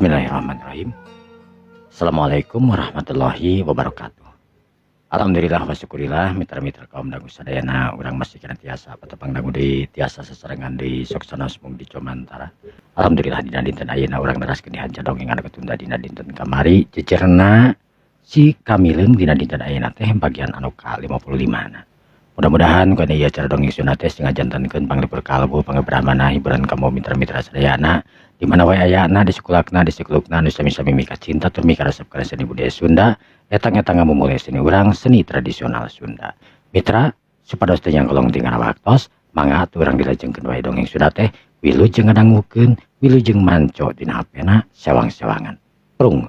Bismillahirrahmanirrahim. Assalamualaikum warahmatullahi wabarakatuh. Alhamdulillah wa syukurillah mitra-mitra kaum dangu sadayana urang masih kena tiasa patepang dangu deui tiasa sasarengan deui sok sanaos mung di Comantara. Alhamdulillah dina dinten ayeuna urang neraskeun dihanca dongeng anu katunda dina dinten kamari jejerna si Kamileung dina dinten ayeuna teh bagian anu ka-55 na. Mudah-mudahan kana ieu acara dongeng Sunda teh sing ngajantenkeun panglipur kalbu pangabrahmana hiburan kamu mitra-mitra sadayana di mana wae ayana di sekulakna di sekulukna nu sami-sami mika cinta tur mika resep kana seni budaya Sunda etang-etang ngamumule seni urang seni tradisional Sunda. Mitra supados teu nyangkolong tinggal waktos mangga atuh urang dilajengkeun wae dongeng Sunda teh wilujeng ngadangukeun wilujeng manco dina hapena sewang-sewangan. Prung.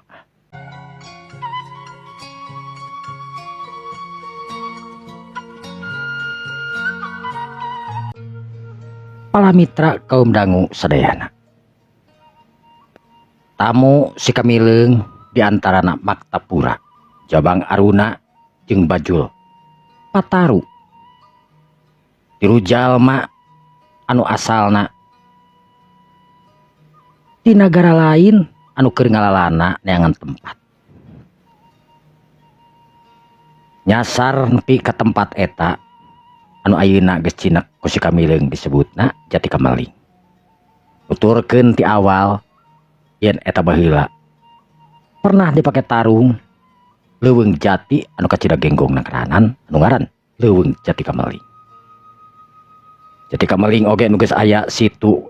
Para mitra kaum dangu sadayana. Tamu si Kamileung diantarana Maktapura, Jabang Aruna jeung Bajul Pataru. Tilu jalma anu asalna di nagara lain anu keur ngalalana neangan tempat. Nyasar nepi ka tempat eta anu ayeuna geus cinek ku si Kamileung disebutna Jati Kameling. Tuturkeun ti awal yen eta baheula pernah dipake tarung leuweung jati anu kacida genggongna keranan anu ngaran Leuweung Jati Kameling. Jati Kameling oge nu geus aya situ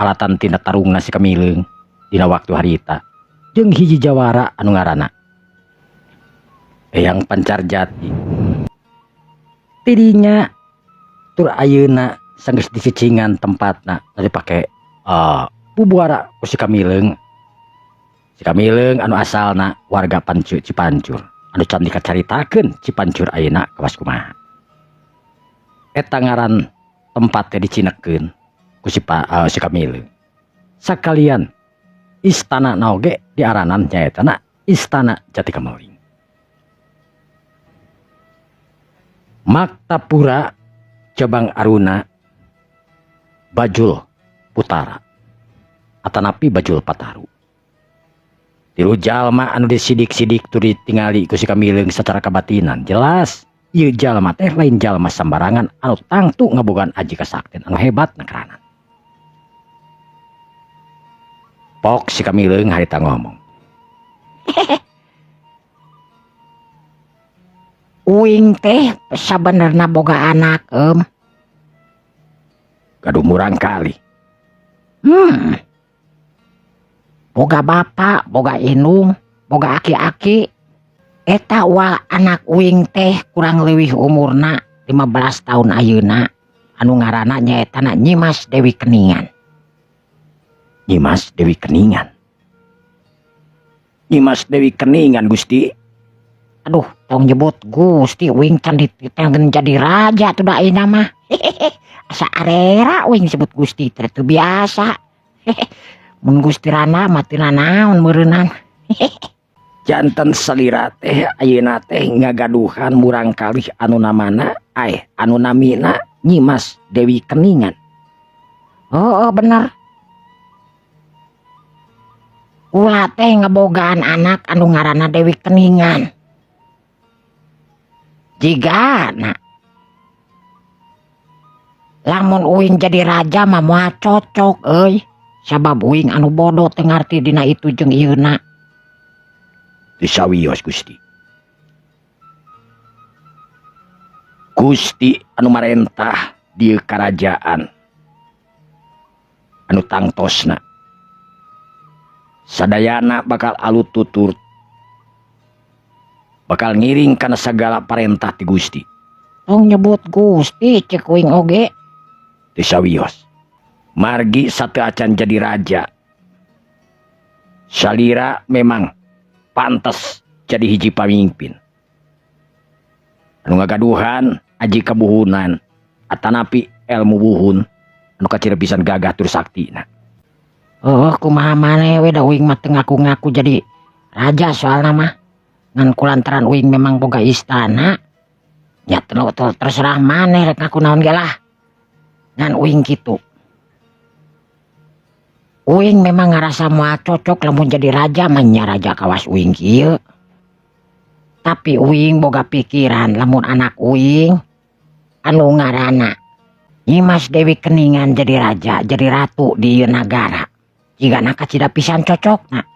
alatan tina tarungna si Kamileung dina waktu harita jeung hiji jawara anu ngaranna Eyang Pancar Jati. Tidinya tur ayeuna sanggeus dicicingan tempatna dipake bubuara ku si Kamileung. Si Kamileung anu asalna warga Pancu Cipancur anu can dikacaritakeun Cipancur ayeuna kawas kumaha. Eta ngaran tempat teh dicinekeun ku si Kamileung. Sakalian istana na oge diaranan nyaetana Istana Jati Kameling. Maktapura Jabang Aruna Bajul Putara atanapi Bajul Pataru. Tilu jalma anu disidik-sidik tur ditingali ku si Kamileung secara kabatinan jelas ieu jalma teh lain jalma sambarangan anu tangtu ngabogaan aji kasakten anu hebat nakeranan. Pok si Kamileung harita ngomong. Uing teh sabenerna boga anak em. Gaduh murang kali. Boga bapak, boga indung, boga aki-aki. Eta wal anak uing teh kurang leuwih umurna 15 tahun ayeuna. Anu ngaranna nyaetana Nyimas Dewi Keningan. Nyimas Dewi Keningan. Nyimas Dewi Keningan Gusti. Aduh, tong nyebut Gusti uing can dititengen jadi raja tuh da ayeuna mah. Asa arera uing sebut Gusti teh teu biasa. Mun Gusti Rana mah teu nanaon meureunnan. Janten salira teh ayeuna teh ngagaduhan murang kalih anu namana aeh anu namina Nyimas Dewi Keningan. Oh, bener. Kula teh ngebogaan anak anu ngaranna Dewi Keningan. Jigana lamun uing jadi raja mah moal cocok euy. Sabab uing anu bodoh teu ngarti dina itu jeung ieuna. Disawios Gusti. Gusti anu marentah di karajaan anu tangtosna sadayana bakal alut tutur bakal ngiring kana sagala parentah ti Gusti. Tong nyebut Gusti cek uing oge. Disawios. Margi sateu acan jadi raja. Salira memang pantas jadi hiji pamimpin. Anu ngagaduhan aji kabuhunan atanapi ilmu buhun anu kacida pisan gagah tur saktina. Oh, kumaha maneh we da uing mah teu ngaku-ngaku jadi raja soalna mah. Ngan kulantaran uing memang boga istana. Nya terserah maneh rek ngaku naon ge lah. Ngan uing kitu. Uing memang ngarasa moal cocok lamun jadi raja mah nya raja kawas uing kieu. Tapi uing boga pikiran lamun anak uing anu ngaranna Nyimas Dewi Keningan jadi raja, jadi ratu di ieu nagara. Jigana kacida pisan cocokna.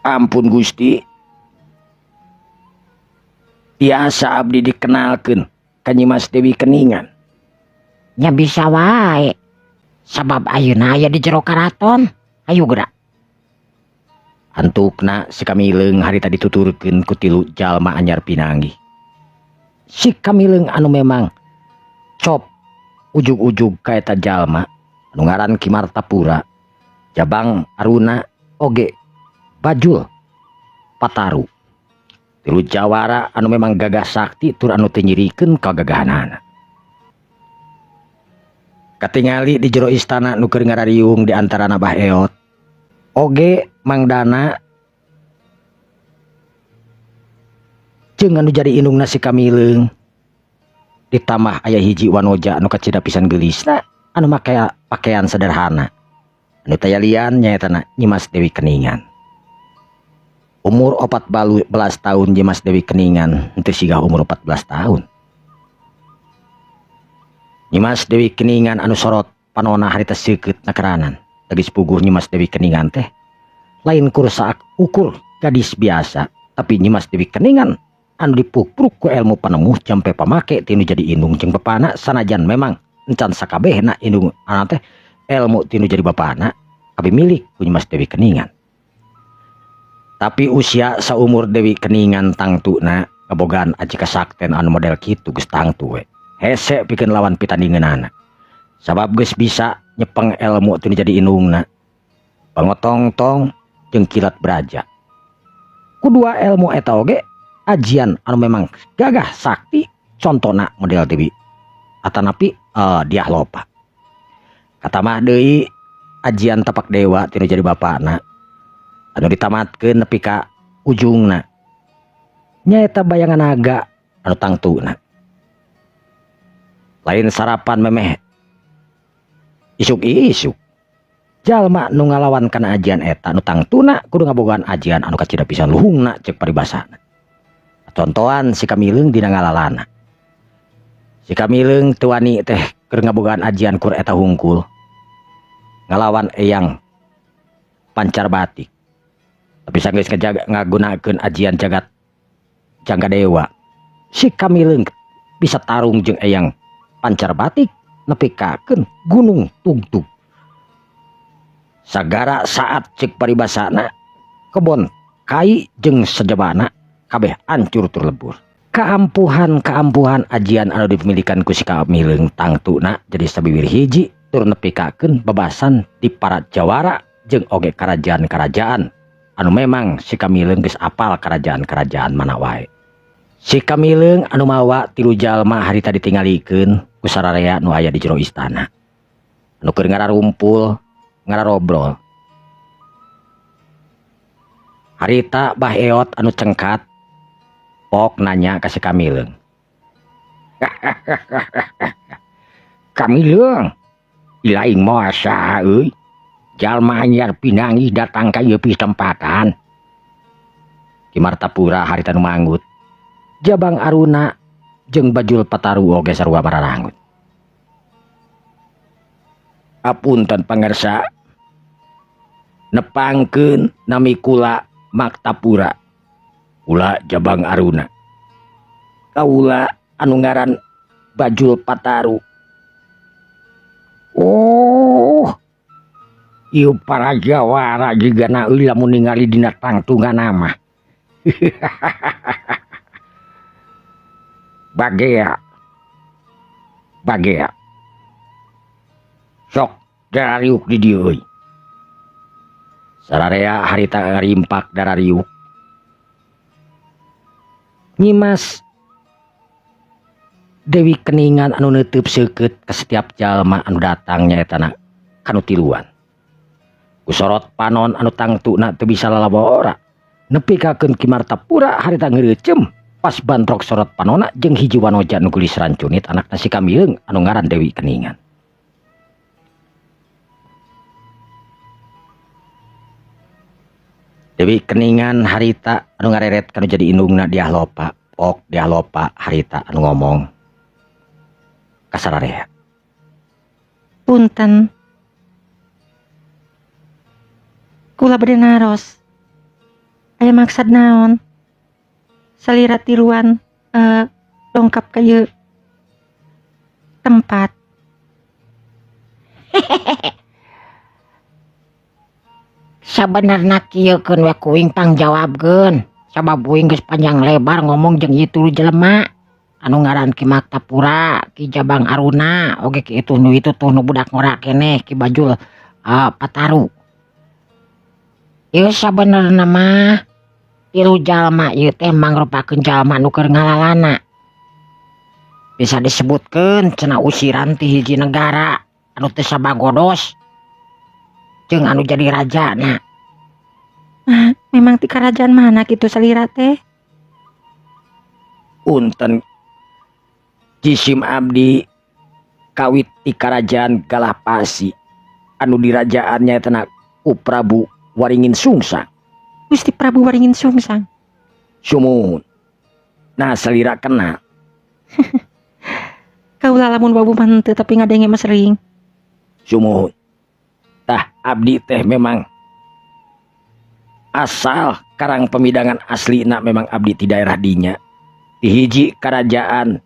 Ampun Gusti. Tiasa abdi dikenalkeun ka Nyimas Dewi Keningan. Nya bisa wae. Sabab ayeuna aya di jero karaton. Hayu geura. Antukna si Kamileung harita dituturkeun ku tilu jalma anyar pinanggih. Si Kamileung anu memang cop ujug-ujug ka eta jalma anu ngaran Ki Martapura, Jabang Aruna oge Bajul Pataru. Tilu jawara anu memang gagah sakti tur anu teu nyirikeun kagagahanana. Katingali di jero istana nu keur ngarariung di antarana Bah Eot oge Mang Dana jeung anu jadi indungna si Kamileung. Ditambah aya hiji wanoja anu kacida pisan geulisna anu make pakaian sederhana. Anu taya lian nyaetana Nyimas Dewi Keningan. Umur 14 tahun Nyimas Dewi Keningan henteu sigah umur 14 tahun. Nyimas Dewi Keningan anu sorot panona harita seukeut nakeranan. Tagis puguh Nyimas Dewi Keningan teh lain kur saak ukur gadis biasa, tapi Nyimas Dewi Keningan anu dipukpruk ku ilmu panemuh jampe pamake tinu jadi indung jeung bapana sanajan memang encan sakabehna indung anak teh ilmu tinu jadi bapana abi milik ku Nyimas Dewi Keningan. Tapi usia saumur Dewi Keningan tangtuna kabogaan aji kasakten anu model kitu geus tangtu we. Hese pikeun lawan pitandingeunana. Sabab geus bisa nyepeng ilmu tinu jadi indungna. Pangotong-tong jeung kilat beraja. Kudua ilmu eta oge ajian anu memang gagah sakti contona model Dewi atanapi Diah Lopa. Katamah deui ajian tapak dewa tinu jadi bapana anu ditamatkeun nepi ka ujungna nyaeta bayangan naga anu tangtuna. Lain sarapan memeh isuk-isuk jalma nu ngalawan kana ajian eta nu tangtuna kudu ngabogaan ajian anu kacida pisan luhungna ceuk paribasana. Contohan si Kamileung dina ngalalana. Si Kamileung teu wani teh keur ngabogaan ajian kur eta hungkul. Ngalawan eyang pancar batik. Tapi sanggeus ngagunakeun ajian jagat jangga dewa. Si Kamileung bisa tarung jeung eyang pancar batik nepi kakeun gunung tugtug. Sagara saat ceuk paribasana kebon kai jeung sejabana kabeh hancur tur lebur. Kaampuhan-kaampuhan ajian anu dipemilikan ku si Kamileung tangtuna jadi sabiwir hiji tur nepikakeun bebasan di para jawara jeung oge kerajaan-kerajaan anu memang si Kamileung geus apal kerajaan-kerajaan mana wae. Si Kamileung anu mawa tilu jalma harita ditingalikeun ku sararea nu aya di jero istana. Anu keur ngararumpul, ngararobrol. Harita Bah Eot anu cengkat pok nanya ka si Kamileung. Kamileung, ilaing moal saha euy? Jalma anyar pinanggih datang ka ieu pitempatan. Ki Martapura harita nu manggut. Jabang Aruna jeung Bajul Pataru oge sarua mararangut. Apunten pangersa, nepangkeun nami kula Martapura. Kula Jabang Aruna. Kaula anu ngaran Bajul Pataru. Oh, ieu para jawara jigana euy lamun ningali dina tangtungan mah. Bagea. Bagea. Sok darariuk di dieu euy. Sararea harita ngarimpak darariuk. Nyimas Dewi Keningan anu neuteub seukeut ka setiap jalma anu datang nyaetana kanu tiluan. Kusorot panon anu tangtuna teu bisa lalabora. Nepi kakeun Ki Martapura harita ngeureutceum pas bantrok sorot panona jeung hiji wanoja nu geulis rancunit anakna si Kamileung anu ngaran Dewi Keningan. Dewi keningan harita anu ngareret kanu jadi indungna Diah Lopa, pok Diah Lopa harita anu ngomong kasararea. Punten. Kula bade naros. Aya maksad naon? Salira tiluan dongkap ka ieu tempat. Sabenerna kieu keun we ku uing pangjawabkeun. Sabab uing geus panjang lebar ngomong jeung ieu tuluy jelema. Anu ngaran Ki Maktapura, Ki Jabang Aruna, oge ki itu nu itu tuh nu budak ngora keneh Ki Bajul Pataru. Ieu sabenerna mah tilu jalma ieu teh mangrupakeun jalma nu keur ngalalana. Bisa disebutkeun cenah usiran ti hiji negara anu teu sabagodos jeung anu jadi rajana. Nah, memang ti kerajaan mana kitu salira teh? Punten jisim abdi kawit ti kerajaan Galapasi anu dirajaan nyaeta ku Prabu Waringin Sungsang. Gusti Prabu Waringin Sungsang. Sumuhun. Nah salira kenal. Kaula lamun babu mah henteu tapi ngadenge mah sering. Sumuhun. Tah abdi teh memang asal karang pemidangan aslina memang abdi ti daerah dinya. Di hiji kerajaan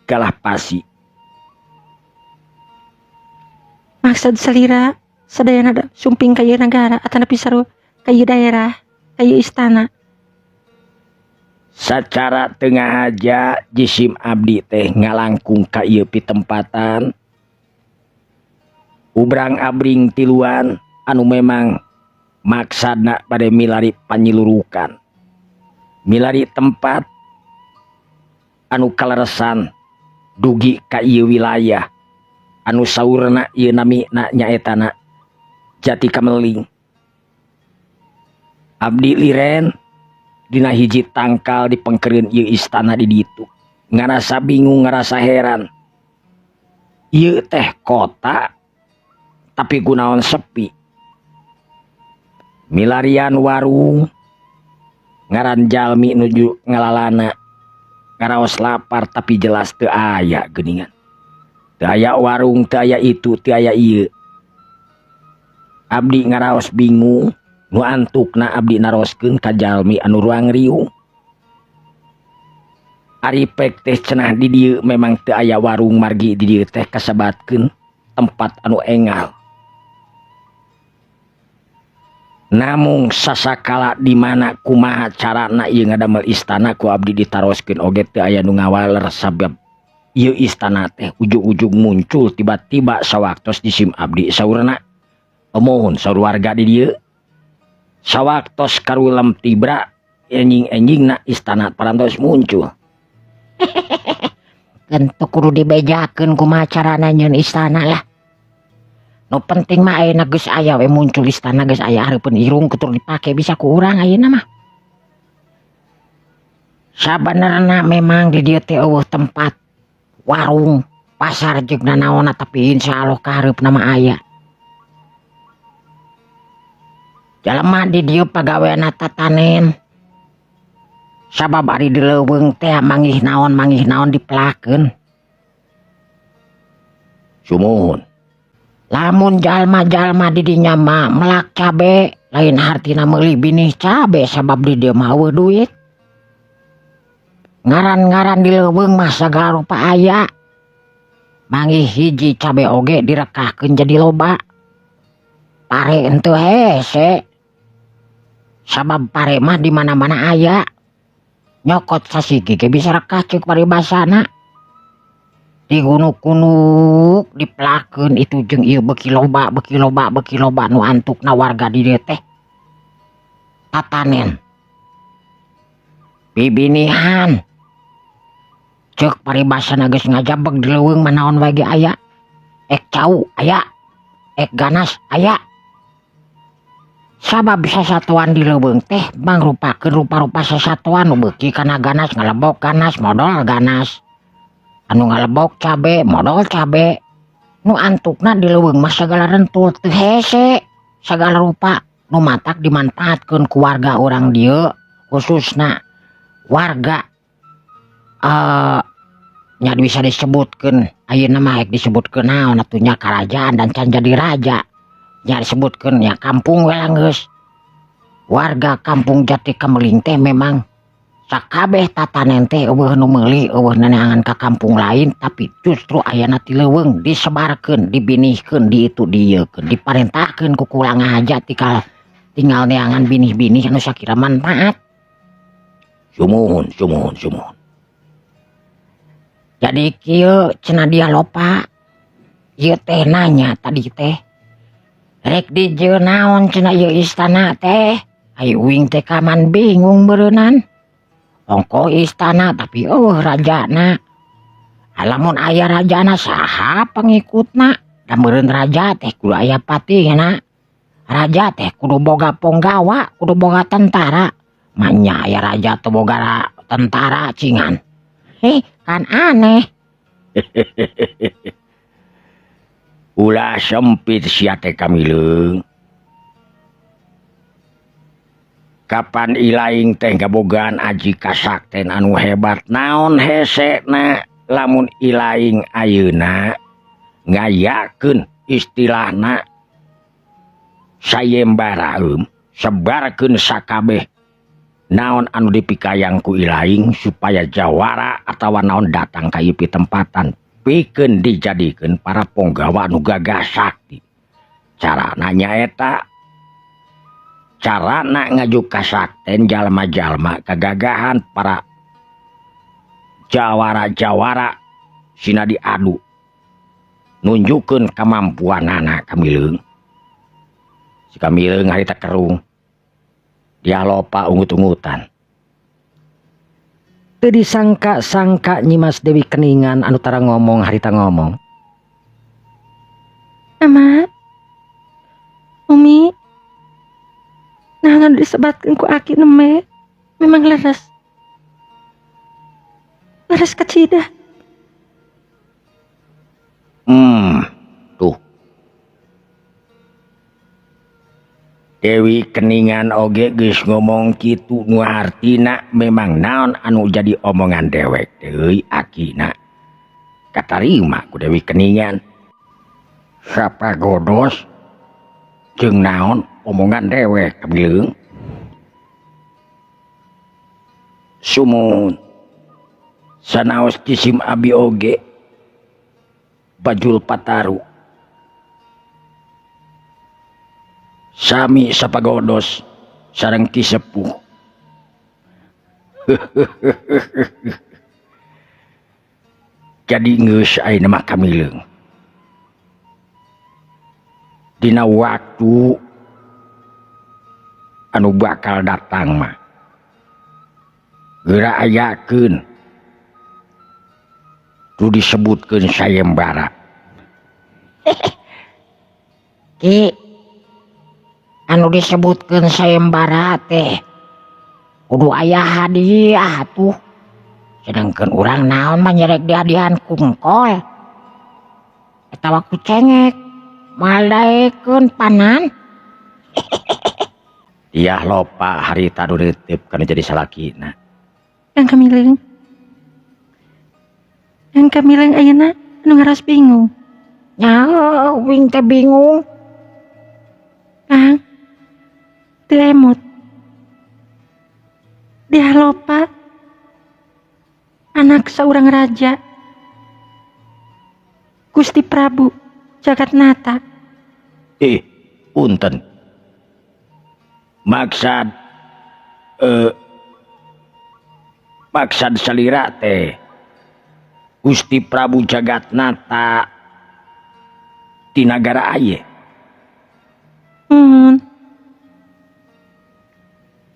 Galapasi. Maksud salira sadayana sumping ka ieu nagara atanapi sarua ka ieu daerah, ka ieu istana. Sacara teu ngahaja jisim abdi teh ngalangkung ka ieu pitempatan. Ubrang-abring tiluan anu memang maksadna bade milari panyilurukan. Milari tempat anu kaleresan dugi ka ieu wilayah anu saurna ieu namina nyaetana Jati Kameling. Abdi liren dina hiji tangkal di pengkereun ieu istana di ditu. Ngarasa bingung, ngarasa heran. Ieu teh kota tapi gunaon sepi. Milarian warung ngaran jalmi nuju ngalalana. Ngaraos lapar tapi jelas teu aya geuningan. Teu aya warung, teu aya itu, teu aya ieu. Abdi ngaraos bingung, nu antukna abdi naroskeun ka jalmi anu ruang riung. Ari pek teh cenah di dieu memang teu aya warung margi di dieu teh kasebatkeun tempat anu engal. Namung sasakala di mana kumaha carana ieu ngadamel istana ku abdi ditaroskeun oge teu aya nu ngawaler sabab ieu istana teh ujug-ujug muncul tiba-tiba sawaktos jisim abdi saurna. Omohun saur warga di dieu. Sawaktos karulem tibra enjing-enjingna istana parantos muncul. Teu kudu dibejakeun kumaha carana nyieun istana lah. Nu penting mah ayeuna geus aya we muncul istana geus aya hareupeun irung kutur dipake bisa ku urang ayeuna mah. Sabenerna memang di dieu teh eueuh tempat warung, pasar jeung nanaonna tapi insyaallah ka hareupna mah aya. Jalema di dieu pagaweanna tatanen. Sabab ari di leuweung teh manggih naon dipelakeun. Sumuhun. Lamun jalma-jalma di dinya mah melak cabe, lain hartina meuli binih cabe sabab di dieu mah eueuh duit. Ngaran-ngaran di leuweung mah sagala rupa aya. Manggih hiji cabe oge direkahkeun jadi loba. Pare henteu hese. Sabab pare mah di mana-mana aya. Nyokot sasigi ge bisa rekah ceuk paribasana. Digunuk-gunuk dipelakeun itu jeung ieu beuki loba beuki loba beuki loba nu antukna warga di dieu teh tatanen. Bibinihan ceuk paribasana geus ngajabeg di leuweung mah naon wae ge aya. Ek cau aya, ek ganas aya. Sabab sasatuan di leuweung teh mangrupakeun rupa-rupa sasatuan nu beuki kana ganas ngalebok ganas modol ganas. Anu ngalebok cabe modol cabe. Nu antukna di leuweung mah sagala rentul teu hese sagala rupa. Nu matak dimanfaatkeun ku warga urang dieu, khususna warga nya bisa disebutkeun ayeuna mah rek disebutkeun naon atuh nya, karajaan dan can jadi raja nya, disebutkeun nya kampung we lah geus. Warga kampung Jati Kameling teh memang sakabeh tatanen teh euweuh nu meuli, euweuh neangan ka kampung lain, tapi justru ayana ti leuweung disebarkeun, dibinihkeun, di itu dieukeun, diparentahkeun ku kula ngahaja tikal tinggal neangan binih-binih anu sakira manfaat. Sumuhun, sumuhun, sumuhun. Jadi kieu cenah dia lopa. Ieu teh nanya tadi teh. Rek dijieun naon cenah ieu istana teh? Ai uing teh kaman bingung beureunan. Ongkoh istana tapi euweuh rajana. Lamun aya rajana saha pengikutna? Da meureun raja teh kudu aya patihna. Raja teh kudu boga ponggawa, kudu boga tentara. Manya aya raja teu boga tentara cingan. Heh, kan aneh. Ulah sempit sia teh kamileung. Kapan ilaing teh gabogaan aji kasakten anu hebat, naon hesena lamun ilaing ayeuna ngayakeun istilahna sayembara sebarkeun sakabeh naon anu dipikayang ku ilaing supaya jawara atawa naon datang ka ieu pitempatan pikeun dijadikeun para ponggawa anu gagah sakti. Carana nyaeta carana ngaju kasakten jalma-jalma kegagahan para jawara-jawara sina diadu nunjukkeun kemampuanana kamileung. Si kamileung harita kerung dia lopa ungut-ungutan. Teu disangka-sangka Nyimas Dewi Keningan anu tara ngomong harita ngomong. Ama, Umi, nah anu disebatkeun ku aki neme memang leres. Leres kacida. Tuh. Dewi Keningan oge geus ngomong kitu nu hartina memang naon anu jadi omongan dewek deui akina. Katarima ku Dewi Keningan. Sapagodos jeung naon omongan dewek kamileung. Sumun sanaos jisim abi oge bajul pataru sami sapagodos sareng Ki Sepuh. Jadi geus ayeuna mah kamileung. Dina waktu anu bakal datang mah geura ayakeun tu disebutkeun sayembara. Ki, anu disebutkeun sayembara teh kudu aya hadiah atuh. Sedangkan urang naon mah nyerek dihadiahan kungkol. Eta waktu cengek moal daekeun panan. Diah lopa harita nu dititip kana jadi salakina. Kang Kamileung. Kang Kamileung ayeuna anu ngaras bingung. Nya uing teh bingung. Kang, teu emut. Diah lopa anak saurang raja Gusti Prabu Jagatnata. Punten. Maksad maksad salira teh Gusti Prabu Jagatnata di nagara aye.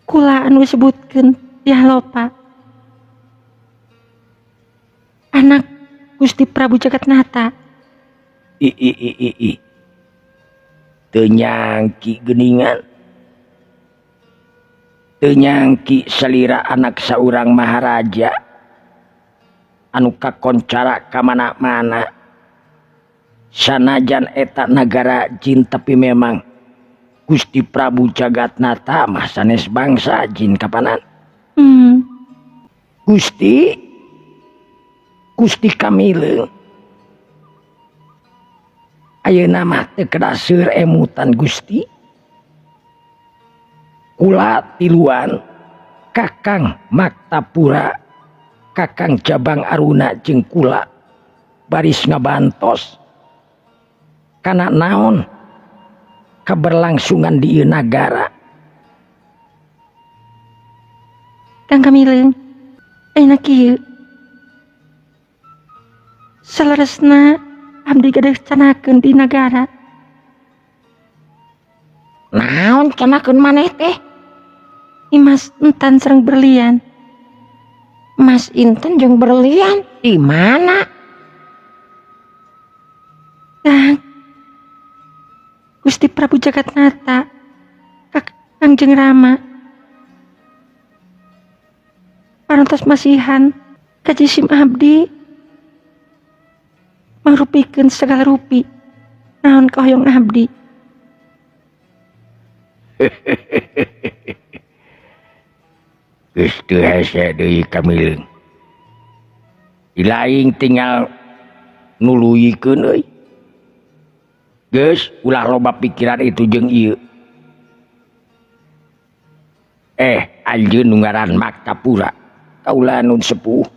Kula anu disebutkeun Dyah Lopa anak Gusti Prabu Jagatnata. I i i i i. Teu nyangki geuningan. Teu nyangki salira anak saurang maharaja anu kakoncara ka mana-mana. Sanajan eta nagara jin tapi memang Gusti Prabu Jagatnata mah sanes bangsa jin kapanan. Gusti Gusti Kamileung ayeuna mah teu kedah seueur emutan Gusti. Kula tiluan Kakang Maktapura, Kakang Jabang Aruna jeung kula baris ngabantos kana naon keberlangsungan di ieu nagara. Kang Kamileung, ayeuna kieu. Saleresna abdi gaduh canakeun di nagara. Naon canakeun maneh teh? Imas entan sareng berlian. Mas Intan jeung berlian di mana? Kang Gusti Prabu Jagatnata, Kangjeng Rama, parantos masihan ka jisim abdi mangrupikeun sagala rupi naon kahoyong abdi. Geus teu hese deui Kamileung. Ilaing tinggal nuluyikeun euy. Geus ulah loba pikiran itu jeung ieu. Anjeun nu ngaran Maktapura, kaula nun sepuh.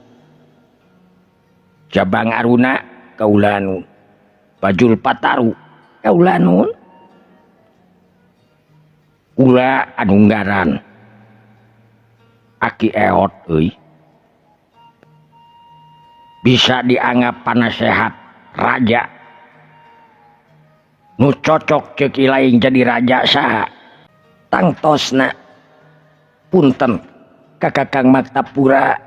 Jabang Aruna kaula nun. Bajul Pataru kaula nun. Kula anu ngaran Aki Eot euy. Bisa dianggap panasehat raja. Nu cocok ceuk ilaing jadi raja saha? Tangtosna punten ka Kakang Maktapura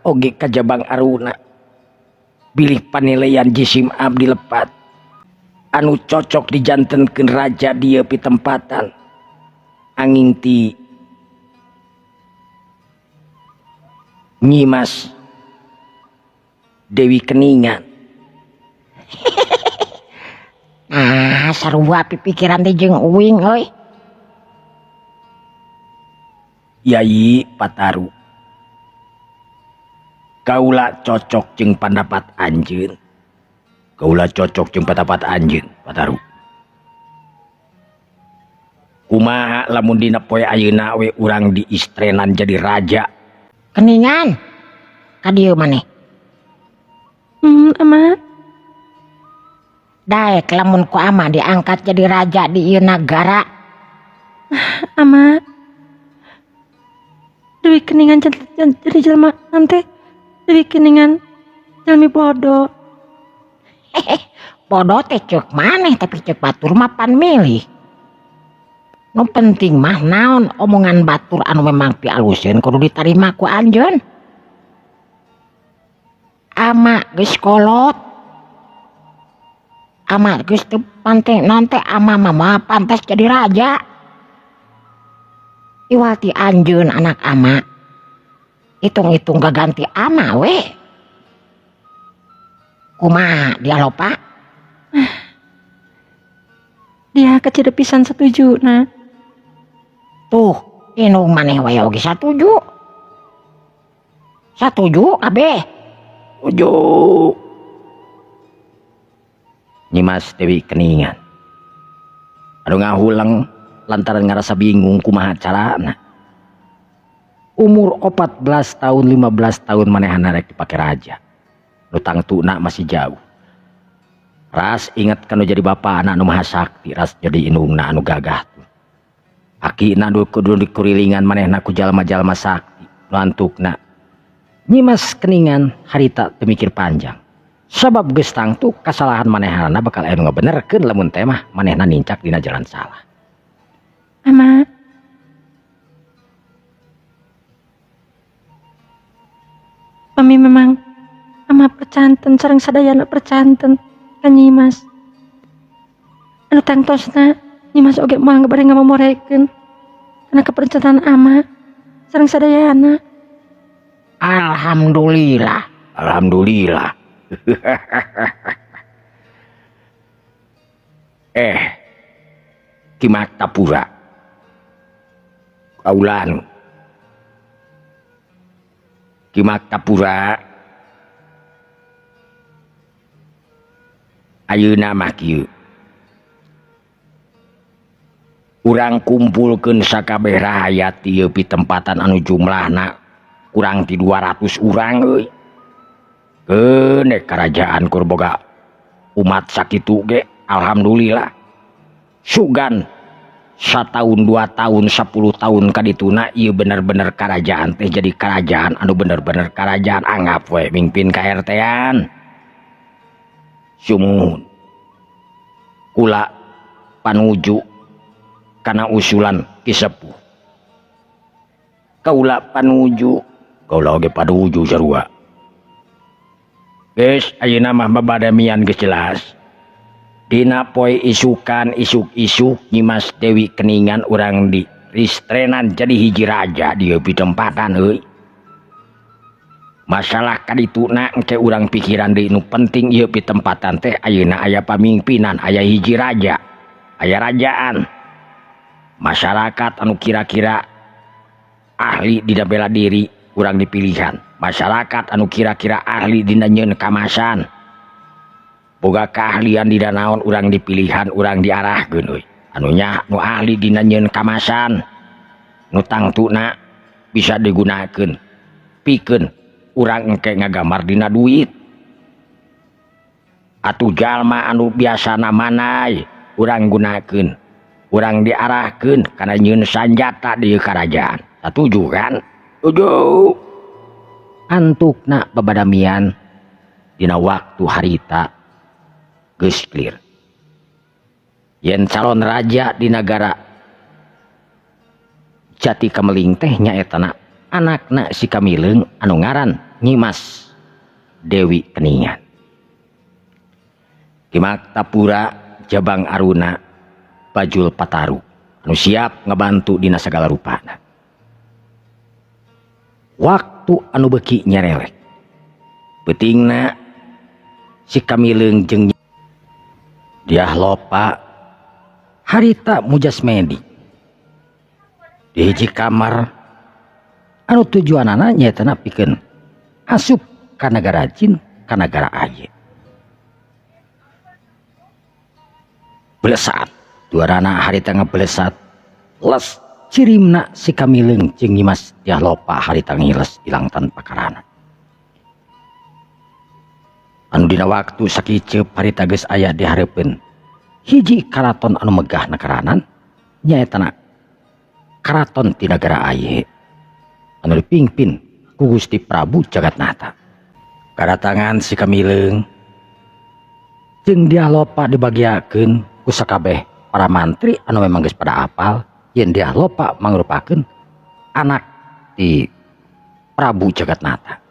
oge ka Jabang Aruna. Bilih panilaian jisim abdi lepat. Anu cocok dijantenkeun raja dieu pitempatan. Angin ti Nyimas Dewi Keningan. Ah, sarua pipikiran teh jeung uing euy. Yai Pataru, kaula cocok jeung pandapat anjeun. Kaula cocok jeung pandapat anjeun, Pataru. Kumaha lamun dina poe ayeuna we urang diistrenan jadi raja? Keningan ka dieu maneh. Ama. Daek lamun ku ama diangkat jadi raja di ieu nagara. Ama. Dewi Keningan jadi jelema nanti Dewi Keningan jalmi bodoh. Bodoh teh ceuk maneh tapi ceuk batur mah pan milih. Nu penting mah naon omongan batur anu memang pialuseun kudu ditarima ku anjeun. Ama geus kolot. Ama geus teu pante naon teh ama mah pantas jadi raja. Iwati anjeun anak ama. Hitung-hitung gaganti ama we. Kumaha dia lopa? Dia kecil pisan setuju na. Tuh, indung maneh wae oge satuju. Satuju kabeh. Setuju. Nyimas Dewi Keningan. Anu ngahuleng lantaran ngarasa bingung kumaha carana. Umur 14 tahun, 15 tahun manehna rek dipake raja. Nu tangtuna masih jauh. Ras inget kanu jadi bapa anak nu maha sakti, ras jadi indungna anu gagah tuh. Akina nu kudu dikurilingan manehna ku jalma-jalma sakti, nu antukna. Nyimas Keningan harita teu mikir panjang. Sabab geus tangtu kasalahan manehna bakal aya nu ngabenerkeun lamun teh mah manehna nincak dina jalan salah. Ama. Pami memang ama percanten sareng sadayana percanten ka Nyimas. Anu tangtosna Nyimas oge moal bade ngamomorekeun kana kepercanten ama sareng sadayana. Alhamdulillah. Alhamdulillah. Ki Maktapura kaulan Ki Maktapura ayeuna mah kieu urang kumpulkeun sakabeh rahayat ieu pitempatan anu jumlahna kurang ti 200 urang euy. Keun kerajaan kur boga umat sakitu ge alhamdulillah. Sugan satahun 2 tahun 10 tahun kadituna ieu bener-bener kerajaan teh jadi kerajaan anu bener-bener kerajaan anggap we mimpin ka RT-an. Sumuhun kula panuju kana usulan Ki Sepuh. Kaula panuju, kaula oge panuju sarua. Geus ayeuna mah babadamian geus jelas. Dina poe isukan isuk-isuk Nyimas Dewi Keningan urang di ristrenan jadi hiji raja di pitempatan euy. Masalah kadituna engke urang pikiran deui nu penting ieu pitempatan teh ayeuna aya pamimpinan, aya hiji raja, aya rajaan. Masyarakat anu kira-kira ahli dina bela diri urang dipilihan. Masyarakat anu kira-kira ahli dina nyeun kamasan, boga keahlian dina naon urang dipilihan, urang diarahkeun euy. Anu nya nu ahli dina nyeun kamasan nu tangtuna bisa digunakeun pikeun urang engke ngagambar dina duit. Atuh jalma anu biasana manai urang gunakeun, urang diarahkeun kana nyeun sanjata di karajaan. Satuju kan? Setuju. Antukna babadamian dina waktu harita geus clear. Yen calon raja di nagara Jati Kameling teh nyaetana anakna si Kamileung anu ngaran Nyimas Dewi Keningan. Ki Maktapura Jabang Aruna Bajul Pataru anu siap ngabantu dina sagala rupana. Waktu anu beuki nyerelek peutingna si Kamileung jeung Dyah Lopa harita mujasmedi di hiji kamar anu tujuanana nyaetana pikeun asup ka nagara jin ka nagara aye. Belesat duarana harita ngebelesat les cirimna si Kamileung jeung Nyimas Dyah Lopa harita ngiles ilang tanpa karana. Anu dina waktu sakiceup harita geus aya di hareupeun hiji karaton anu megah nakaranan nyaetana karaton ti nagara aye anu dipimpin ku Gusti Prabu Jagatnata. Kadatangan si Kamileung jeung Dyah Lopa dibagiakeun ku sakabeh para mantri anu memang geus pada apal yen Dyah Lopa mangrupakeun anak ti Prabu Jagatnata.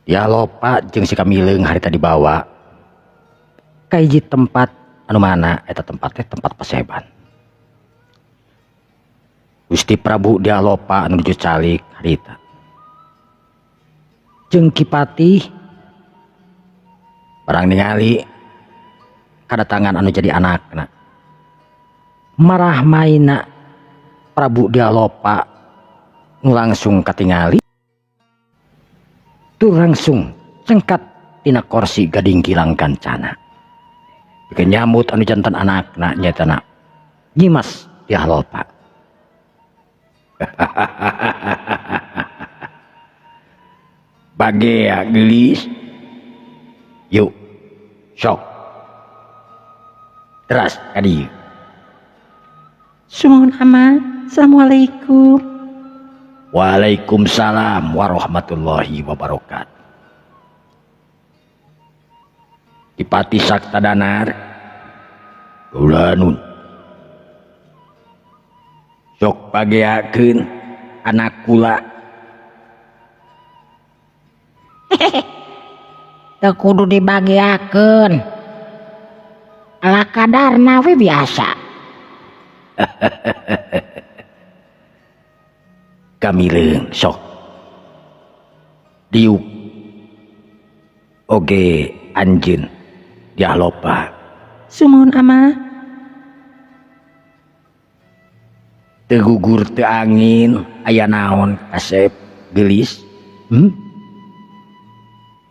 Dyah Lopa jeung si Kamileung harita dibawa ka hiji tempat anu mana eta tempat teh tempat paseban. Gusti Prabu Dyah Lopa anu nuju calik harita jeung Ki Patih barang ningali kadatangan anu jadi anakna. Marah maina Prabu Dyah Lopa nu langsung katingali tur langsung cengkat tina korsi gading kilang kancana. Pikeun nyambut anu jantan anakna nyaetana Nyimas Dyah Lopa. Bagea geulis. Yuk, sok. Teras ka dieu. Sumuhun ama. Assalamualaikum. Waalaikumsalam warahmatullahi wabarakatuh. Dipati Sakta Danar Kula nun. Sok pageakeun anak kula. Teu kudu dibageakeun. Ala kadarna we biasa. Kamileung sok diuk oge anjeun Dyah Lopa. Sumuhun ama. Teu gugur teu angin aya naon kasep geulis?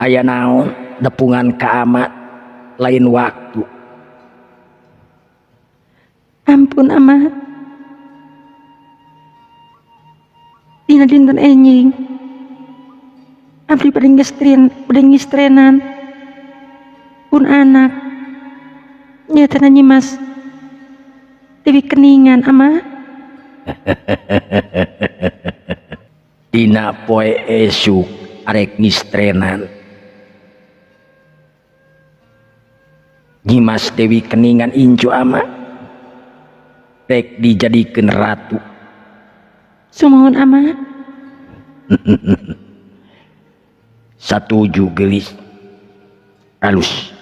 Aya naon nepungan ka amat lain waktu. Ampun amat. Dina dinten enjing. Abdi bade ngistrenan pun anak. Nyatana Nyimas Dewi Keningan ama. Dina poe esuk arek ngistrenan Nyimas Dewi Keningan incu ama rek dijadikeun ratu. Sumuhun ama. Satuju geulis. Alus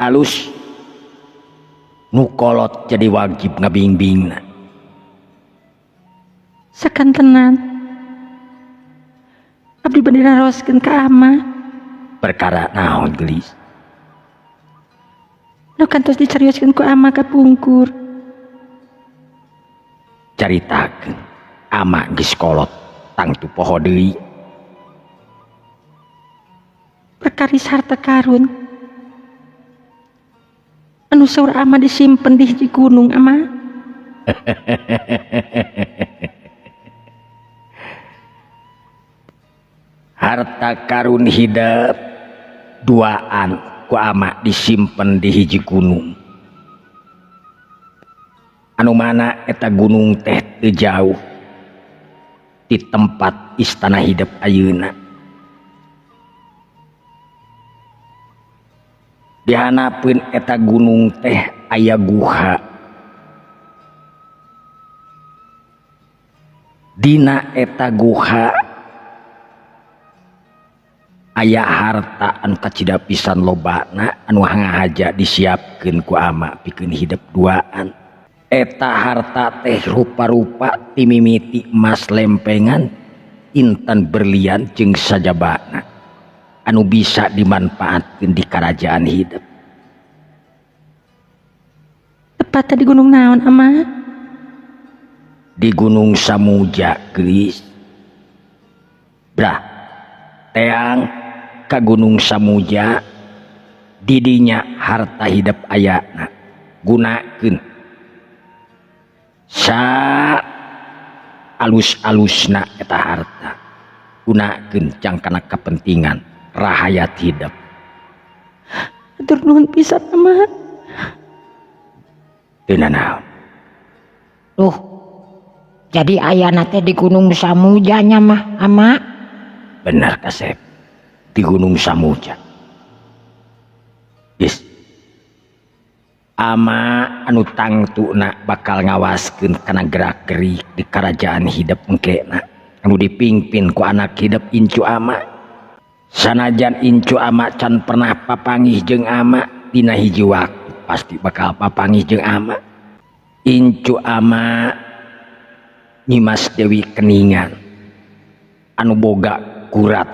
alus nu kolot jadi wajib ngabingbingna. Sakantenan abdi bade naroskeun ka ama. Perkara naon geulis? Nu kantos dicarioskeun ku ama ka pungkur. Caritakeun ama geus kolot tangtu poho deui. Perkaris harta karun anu saur ama disimpen di hiji gunung ama. Harta karun hidep duaan ku ama disimpen di hiji gunung. Anu mana eta gunung teh teu jauh di tempat istana hidep ayeuna. Dihanapeun eta gunung teh aya guha. Dina eta guha aya harta anu kacida pisan lobana anu hangahaja disiapkeun ku ama pikeun hidep duaan. Eta harta teh rupa-rupa timimiti emas lempengan, intan berlian jeung sajabana anu bisa dimanfaatkeun di karajaan hidep. Tepatnya di gunung naon ama? Di Gunung Samuja geulis. Brah teang ka Gunung Samuja, didinya harta hidep ayana gunakeun sa alus-alusna eta harta, gunakeun jangkana kepentingan rahayat hidep. Atur nuhun pisan ama. Teu nanaon. Duh, jadi ayana teh di Gunung Samuja nya mah ama. Bener kasep, di Gunung Samuja. Yes. Ama anu tangtuna bakal ngawaskeun kana gerak-gerik di karajaan hidep engkena anu dipimpin ku anak hidep incu ama. Sanajan incu ama can pernah papangih jeung ama, dina hiji waktu pasti bakal papangih jeung ama. Incu ama Nyimas Dewi Keningan anu boga kurat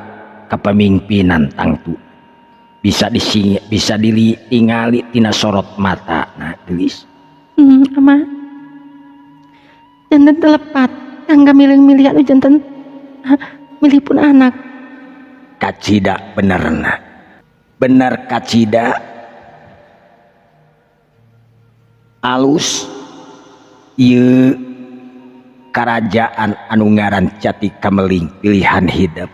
kepemimpinan tangtu bisa bisa ditingali tina sorot mata. Nah gelis. Ama janten telepat kangga milih-milih anu janten milih pun anak. Kacida benerna, bener kacida alus ieu karajaan anu ngaran Jati Kameling pilihan hidep.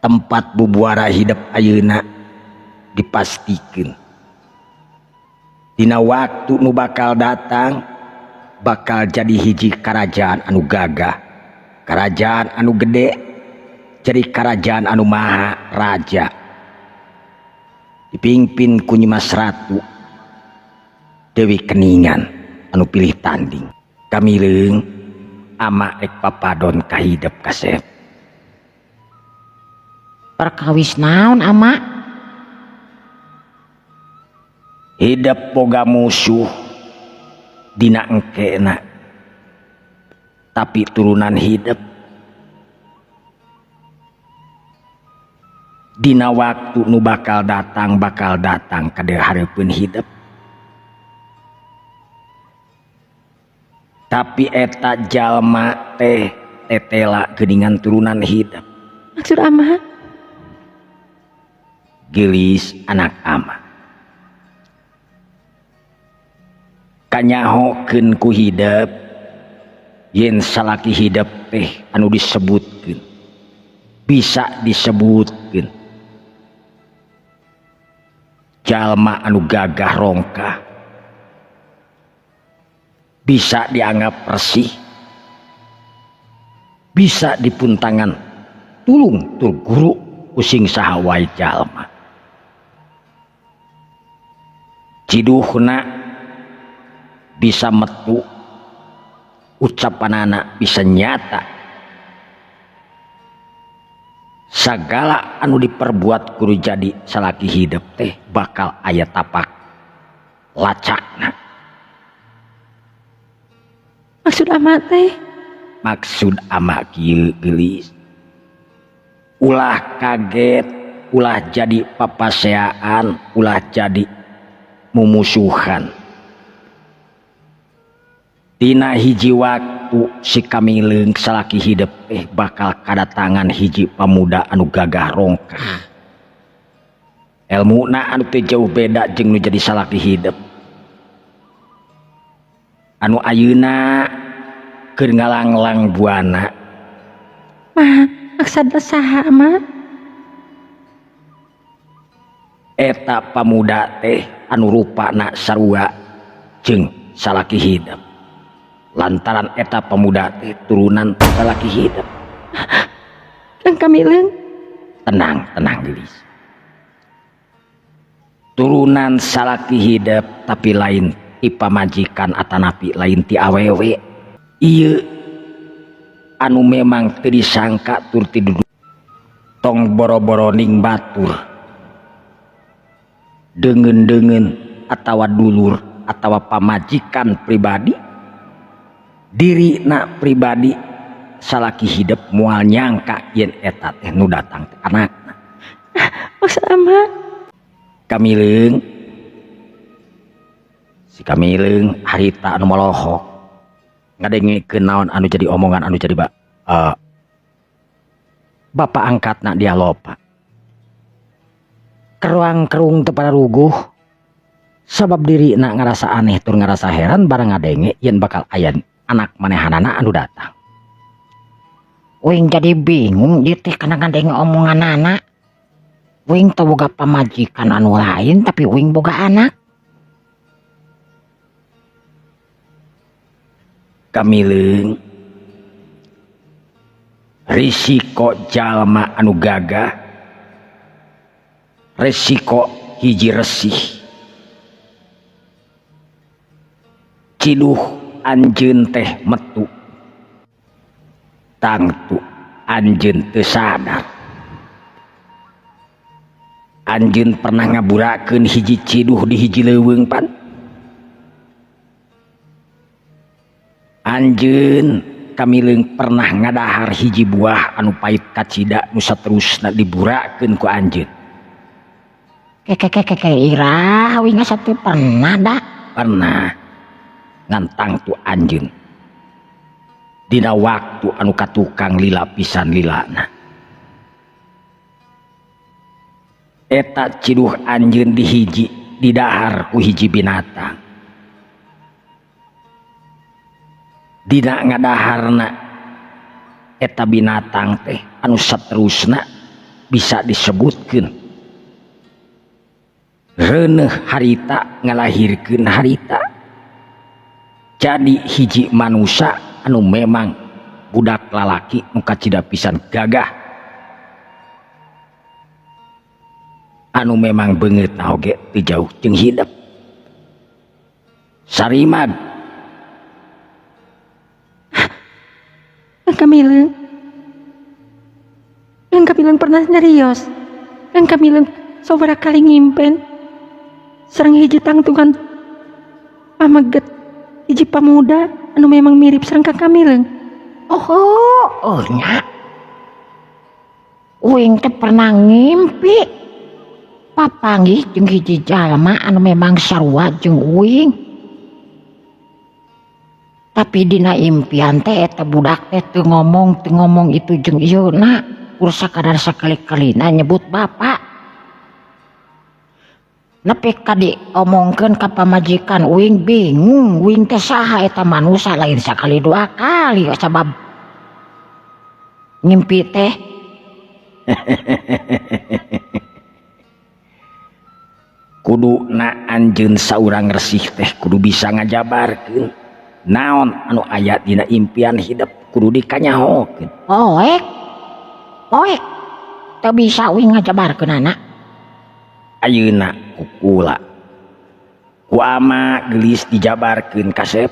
Tempat bubuara hidep ayeuna dipastikeun dina waktu nu bakal datang bakal jadi hiji karajaan anu gagah, karajaan anu gede, jadi karajaan anu maha raja dipimpin ku Nyimas Ratu Dewi Keningan anu pilih tanding. Kamileung ama rek papadon ka hidep kasep. Perkawis naon ama? Hidep boga musuh dina engkena, tapi turunan hidep dina waktu nu bakal datang ka hareupeun hidep. Tapi eta jalma teh tetela geuningan turunan hidep. Maksud ama? Geulis anak ama. Kanyahokeun ku hidep yen salaki hidep teh anu disebutkeun. Bisa disebutkeun. Jalma anu gagah rongkah. Bisa dianggap bersih, bisa dipuntangan tulung tur guru using saha wae jalma. Ciduhna bisa metu, ucapanana bisa nyata. Sagala anu diperbuat kudu jadi salaki hidep teh bakal aya tapak lacakna. Maksud ama teh? Maksud ama kieu geulis. Ulah kaget, ulah jadi papaseaan, ulah jadi mumusuhan. Dina hiji waktu si kamileung salaki hidep teh bakal kadatangan hiji pamuda anu gagah rongkah. Elmuna anu teu jauh beda jeung nu jadi salaki hidep. Anu ayeuna keur ngalanglang buana. Mah, maksudna saha, Ma? Eta pamuda teh anu rupana sarua jeung salaki hidep. Lantaran eta pamuda teh turunan salaki hidep. Kang Kamileung. Tenang, tenang geulis. Turunan salaki hidep tapi lain ti pamajikan atanapi lain ti awewe. Ieu anu memang teu disangka tur ti dudu. Tong boro-boro ning batur. Deungeun-deungeun atawa dulur atawa pamajikan pribadi, dirina pribadi salaki hidep moal nyangka yen eta teh nu datang teh anakna. Maksud ama? Kamileung. Si Kamileung harita anu molohok ngadengekeun naon anu jadi omongan anu jadi bapak angkatna dia lopa. Keruang-kerung teu pararuguh sabab dirina ngarasa aneh tur ngarasa heran barang ngadenge yen bakal aya anak manehanana anu datang. Uing jadi bingung ieu teh kana ngadenge omonganana. Uing teu boga pamajikan anu lain tapi uing boga anak. Kamileung risiko jalma anu gagah, resiko hiji resih. Ciduh anjeun teh metu, tangtu anjeun teu sadar. Anjeun pernah ngaburakeun hiji ciduh di hiji leuweung pan. Anjeun Kamileung pernah ngadahar hiji buah anu pait kacida nu saterusna diburakeun ku anjeun. Kekekekeke irah uing asa teu pernah da. Pernah ngantang tu anjeun. Dina waktu anu katukang lila pisan lilana. Eta ciduh anjeun dihiji didahar ku hiji binatang. Dina ngadaharna eta binatang teh anu saterusna bisa disebutkeun reuneuh harita ngalahirkeun harita. Jadi hiji manusa anu memang budak lalaki nu kacida pisan gagah, anu memang beungeutna oge teu jauh jeung hidep. Sarimag. Kang Kamileung. Kang Kamileung pernah nyarios. Kang Kamileung sabaraha kali ngimpen sareng hiji tangtungan pameget hiji pamuda anu memang mirip sareng Kang Kamileung. Oh, oh nya. Uing teh pernah ngimpi papanggih jeung hiji jalma anu memang sarua jeung uing. Tapi dina impian teh eta budak teh teu ngomong itu jeung ieu na, kur sakadar sakali-kalina nyebut bapak. Nepi ka diomongkeun ka pamajikan uing, bingung uing teh saha eta manusa, lain sakali dua kali sabab ngimpi teh. Kudu na anjeun saurang resih teh kudu bisa ngajabarkeun naon anu aya dina impian hidep, kudu dikanyahokeun. Poek poek teu bisa uing ngajabarkeunana. Ayeuna ku kula ku ama geulis dijabarkeun, kasep,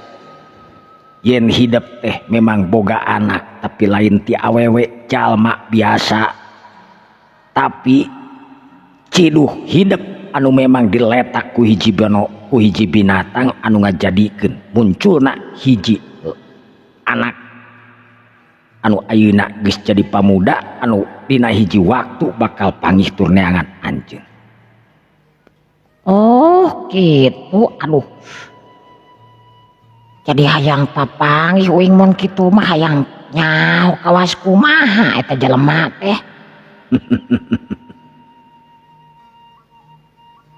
yen hidep teh memang boga anak tapi lain ti awewe jalma biasa, tapi ciduh hidep anu memang diletak ku hiji bono, ku hiji binatang anu ngajadikeun munculna hiji anak anu ayeuna geus jadi pamuda anu dina hiji waktu bakal panggih tur neangan anjeun. Oh gitu, aduh, jadi hayang papanggih uing. Mun kitu mah hayang nyaho kawas kumaha eta jelema teh.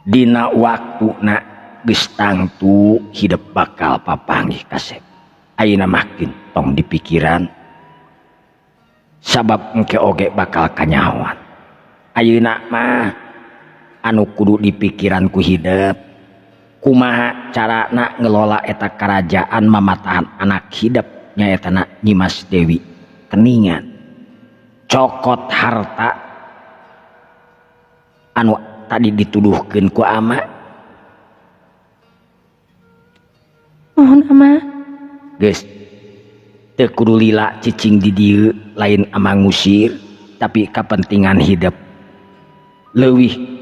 Dina waktuna geus tangtu hidep bakal papanggih, kasep. Ayeuna makin tong dipikiran, sabab engke oge bakal kanyahoan. Ayeuna mah anu kudu dipikiran ku hidep kumaha carana ngelola eta kerajaan mamatahan anak hidep, nyaetana Nyimas Dewi Keningan. Cokot harta anu tadi dituduhkeun ku ama. Mohon, ama. Geus, teu kudu lila cicing di dieu. Lain ama ngusir, tapi kepentingan hidup leuwih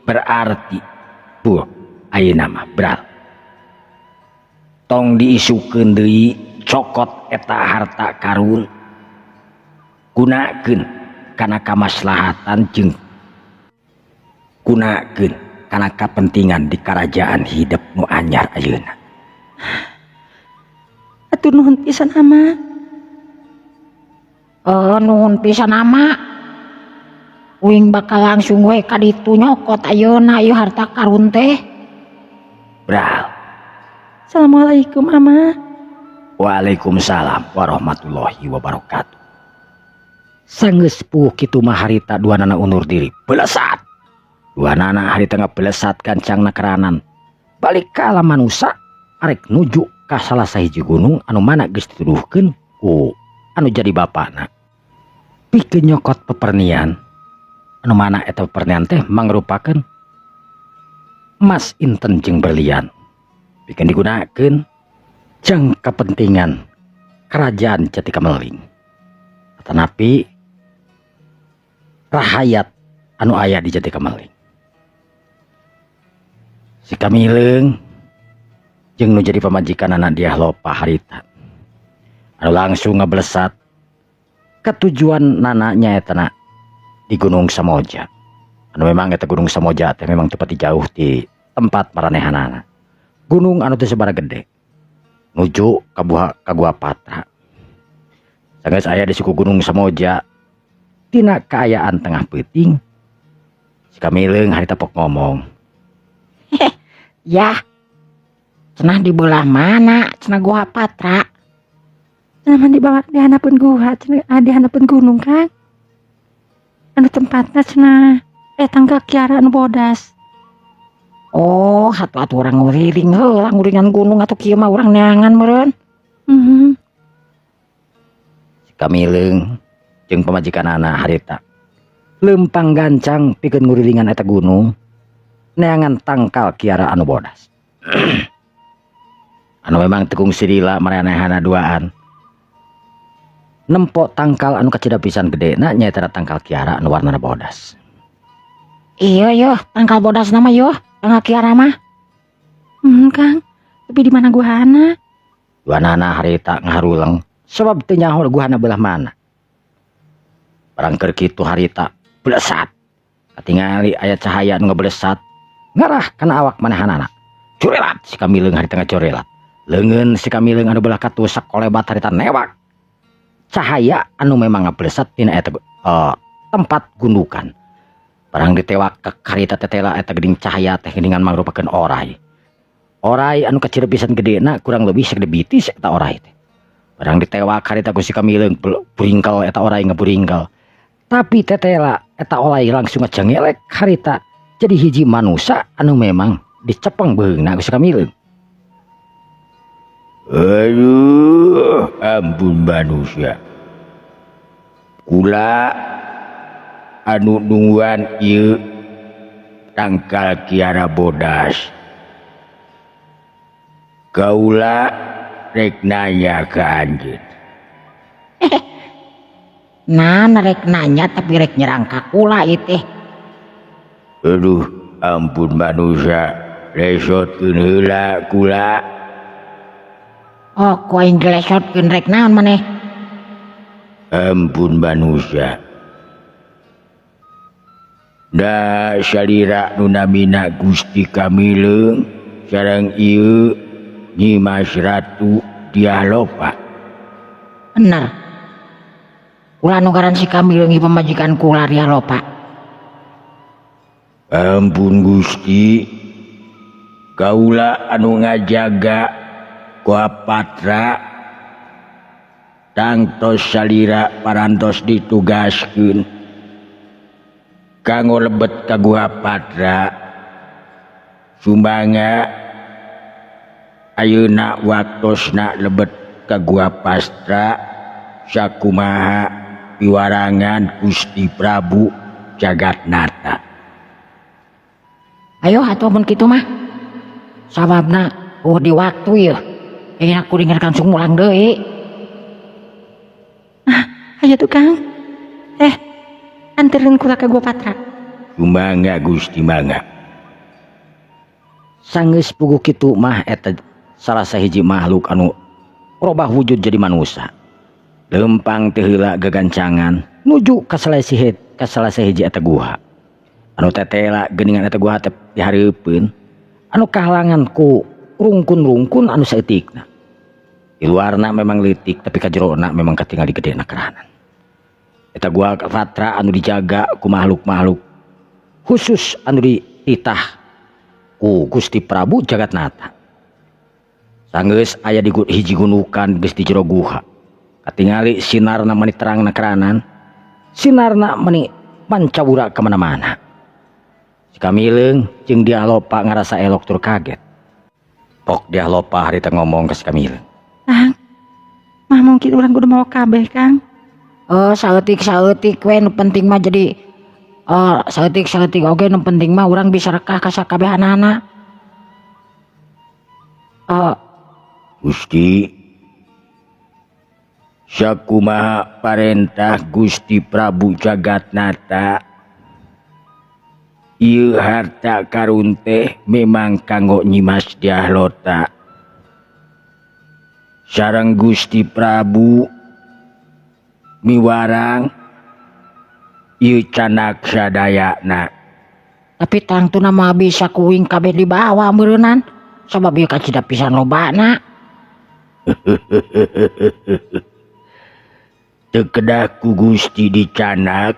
berarti bu ayeuna mah. Bral, tong diisukeun deui. Cokot eta harta karun, gunakeun kana kamaslahatan jeung gunakeun kana kapentingan di kerajaan hidup nu anyar ayeuna. Atur nuhun pisan, ama. Eh, nuhun pisan, ama. Uing bakal langsung we ka ditu nyokot ayeuna ieu harta karun teh. Bral. Assalamualaikum, ama. Waalaikumsalam warahmatullahi wabarakatuh. Sanggeus puguh kitu mah harita duanana undur diri. Belesat. Duanana harita ngabelesat gancang keranan. Balik ka alam manusa arek nuju ka salah sahiji gunung anu mana geus dituduhkeun ku anu jadi bapana. Pikeun nyokot pepernian anu mana eta pepernian teh mangrupakeun emas inten jeung berlian. Pikeun digunakeun jang kepentingan kerajaan Jati Kameling. Tetapi rahayat anu aya di Jati Kameling. Si Kamileung jeung nu jadi pamajikanana Diah Lopa harita anu langsung ngeblesat ketujuan nana nyaetana di Gunung Samoja. Anu memang eta Gunung Samoja teh memang teu pati jauh di tempat maranehanana. Gunung anu teu sabaraha gede nuju ka Gua Patra. Sanggeus aya di suku Gunung Samoja tina kaayaan tengah peuting, si Kamileung harita pok ngomong. Ya, cenah di belah mana cenah Gua Patra? Cenah mah di bawah, di handapeun gua cenah, ah, di handapeun gunung, Kang. Anu tempatna cenah tangkal kiara anu bodas. Oh, atuh atuh urang nguriling heula, nguringan gunung atuh kieu mah urang neangan meureun. Si Kamileung jeung pamajikanana harita leumpang gancang pikeun ngurilingan eta gunung neangan tangkal kiara anu bodas. Anu memang teu kungsi lila maranehana duaan nempo tangkal anu kacida pisan gedena, nyaeta tangkal kiara anu warnana bodas. Iya yo, tangkal bodas nama yo, tangkal kiara mah. Kang, tapi di mana guhana? Duanana harita ngaharuleng sebab teu nyaho guhana belah mana. Barang keur kitu harita blesat. Katingali aya cahaya anu ngeblesat ngarah kana awak manehanana. Curelat si Kamileung harita ngacorelat. Leungeun si Kamileung anu belah katuh sakolebat harita newak cahaya anu memang ngablesat tina eta tempat gundukan. Barang ditewak ke karita tetela eta geuning cahaya teh geuningan mangrupakeun orai. Orai anu kecil pisan gedena, kurang lebih segede bitis eta orai teh. Barang ditewak harita ku si Kamileung, buringkel eta orai, ngeburingkel. Tapi tetela eta orai langsung ngejengelek harita jadi hiji manusia anu memang dicepeng beheungna ku si Kamileung. Aduh, ampun manusia. Kula anu nungguan ieu tangkal kiara bodas. Kaula rek nanya ka anjeun. Nah, rek nanya tapi rek nyerang ka kula ieu teh. Aduh, ampun manusia, lesotkeun heula kula. Oh, ku aing dilesotkeun, rek naon maneh? Ampun manusia. Da salira nu namina Gusti Kamileung sareng ieu Nyimas Ratu Dyah Lopa. Bener. Kula nu ngaran si Kamileung, ieu pamajikan kula Dyah Lopa. Ampun Gusti, kaula anu ngajaga Goa Patra tangtos salira parantos ditugaskeun kanggo lebet ka Guha Patra. Sumangga ayeuna waktosna lebet ka Guha Patra sakumaha piwarangan Gusti Prabu Jagatnata. Ayo atuh mun kitu mah. Sababna oh di waktu ya. Kayaknya aku dengar langsung mulang deui. Ayo tuh, Kang. Eh, anterin kula ka Gua Patra. Sumangga Gusti, mangga. Sanggeus puguh kitu mah eta salah sahiji makhluk anu robah wujud jadi manusia. Lempang teu heula gagancangan nuju ka salah sahiji ka salah sahiji eta guha. Anu tetela geuningan eta guha teh dihareupeun anu kahalangan ku rungkun-rungkun anu saeutikna. Di luarna memang leutik, tapi ka jerona memang katingali gedena keranan. Eta gua Patra anu dijaga ku makhluk-makhluk khusus anu dititah ku Gusti Prabu Jagatnata. Sanggeus aya di hiji gundukan geus di jero guha. Katingali sinarna meni terangna keranan, sinarna meni pancawura ka mana-mana. Si Kamileung jeung Dyah Lopa ngarasa elok tur kaget. Pok Dyah Lopa harita ngomong ka si Kamileung. Kang, mah mungkin urang kudu mawa kabeh, Kang. Oh, saeutik saeutik we, nu penting mah jadi oh saeutik saeutik oge, nu penting mah urang bisa rekah ka sakabehanana. Oh, Gusti, sakumaha parentah Gusti Prabu Jagatnata, ieu harta karun teh memang kanggo Nyimas Dyah Lopa sareng Gusti Prabu miwarang ieu canak sadayana. Tapi tangtuna mah bisa kuing kabeh dibawa meureunnan. Sabab ieu kacida pisan lobana. Teu kedah ku Gusti dicanak,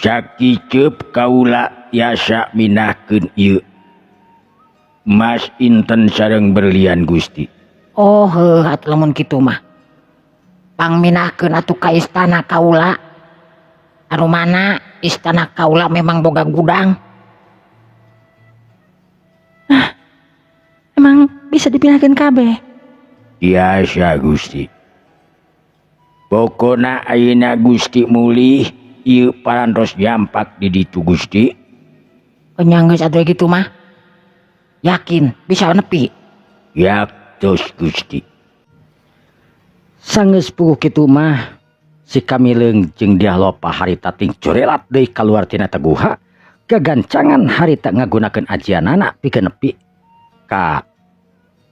sakiceup kaula tiasa mindahkeun ieu emas inten sareng berlian Gusti. Oh, heuh atuh lamun kitu mah. Pangmindahkeun atuh ka istana kaula. Anu mana istana kaula memang boga gudang. Emang bisa dipindahkeun kabeh? Biasa Gusti, pokona ayeuna Gusti mulih, ieu parantos jampak di ditu Gusti. Enya geus atuh kitu mah. Yakin bisa nepi? Yaktos Gusti. Sanggeus puguh kitu mah si Kamileung jeung Dyah Lopa harita ting corelat deui kaluar tina eta guha, gagancangan harita ngagunakeun ajianana pikeun nepi ka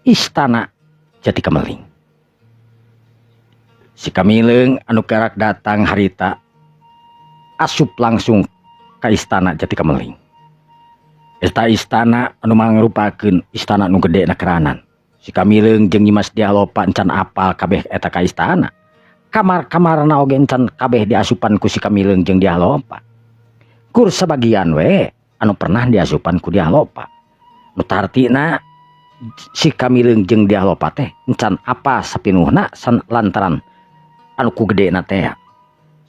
istana Jati Kameling. Si Kamileung anu karak datang harita asup langsung ka istana Jati Kameling. Eta istana anu mangrupakeun istana nu gede na keranan. Si Kamileung jeung Nyimas Dyah Lopa encan apal kabeh eta ka istana. Kamar-kamarna oge encan kabeh diasupan ku si Kamileung jeung Dyah Lopa. Kur sabagian we anu pernah diasupan ku Dyah Lopa. Nu tartina si Kamileung jeung Dyah Lopa teh encan apa sapinuhna san lantaran anu ku gedena teh.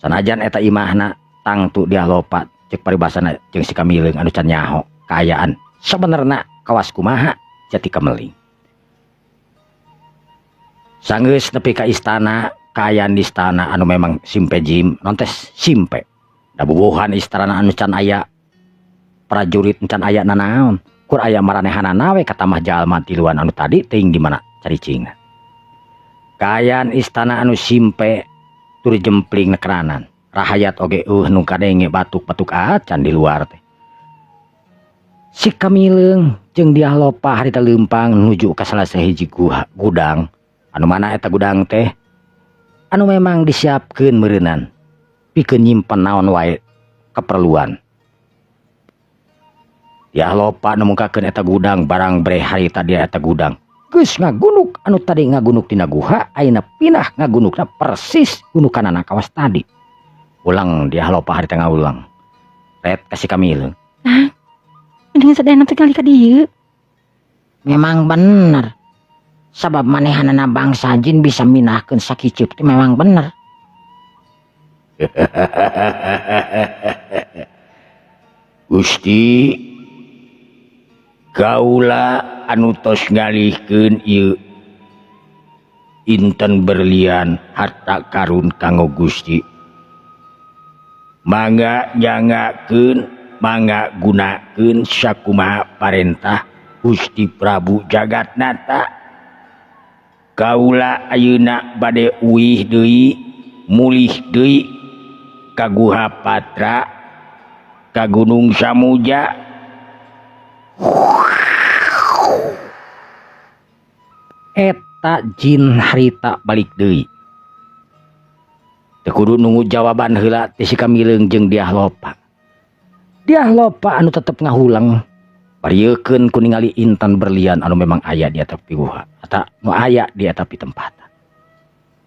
Sanajan eta imahna tangtu Dyah Lopa cek paribasana jeung si Kamileung anu can nyaho kaayaan sabenerna kawas kumaha jati kameling. Sanggeus nepi ka istana, kaayaan di istana anu memang simpe jim, non teh simpe. Da bubuhan istana anu can aya prajurit, can aya nanaon. Kur aya maranehanana we katamah jalma tiluan anu tadi teuing di mana caricingna. Kaayaan istana anu simpe tur jempling nekeranan. Rahayat oge nu kadenge batuk-batuk acan di luar teh. Si Kamileung jeung Dyah Lopa harita leumpang nuju ka salah sahiji guha, gudang. Anu mana eta gudang teh anu memang disiapkeun meureunan pikeun nyimpen naon wae keperluan. Dyah Lopa nemukakeun eta gudang barang bre harita dia eta gudang. Geus ngagunuk anu tadi ngagunuk tina guha ayeuna pindah ngagunukna persis gunukanana kawas tadi. Ulang Dyah Lopa harita ngaulang. Ret ka si Kamileung. Kang, mendingan sadayana teh ka dieu. Memang bener. Sabab manehanana bangsa jin bisa minahkeun sakiceup teh memang bener. Gusti kaula anu tos ngalihkeun ieu inten berlian harta karun kanggo Gusti. Mangga nyangakeun, mangga gunakeun sakumaha parentah Gusti Prabu Jagatnata. Kaula ayeuna bade uih deui, mulih deui ka Guha Patra, ka Gunung Samuja. Eta jin harita balik deui. Teu kudu nunggu jawaban heula ti si Kamileung jeung Dyah Lopa. Dyah Lopa anu tetep ngahulang pariekeun ku ningali intan berlian anu memang aya di eta guha atawa nu aya di eta pitempatan.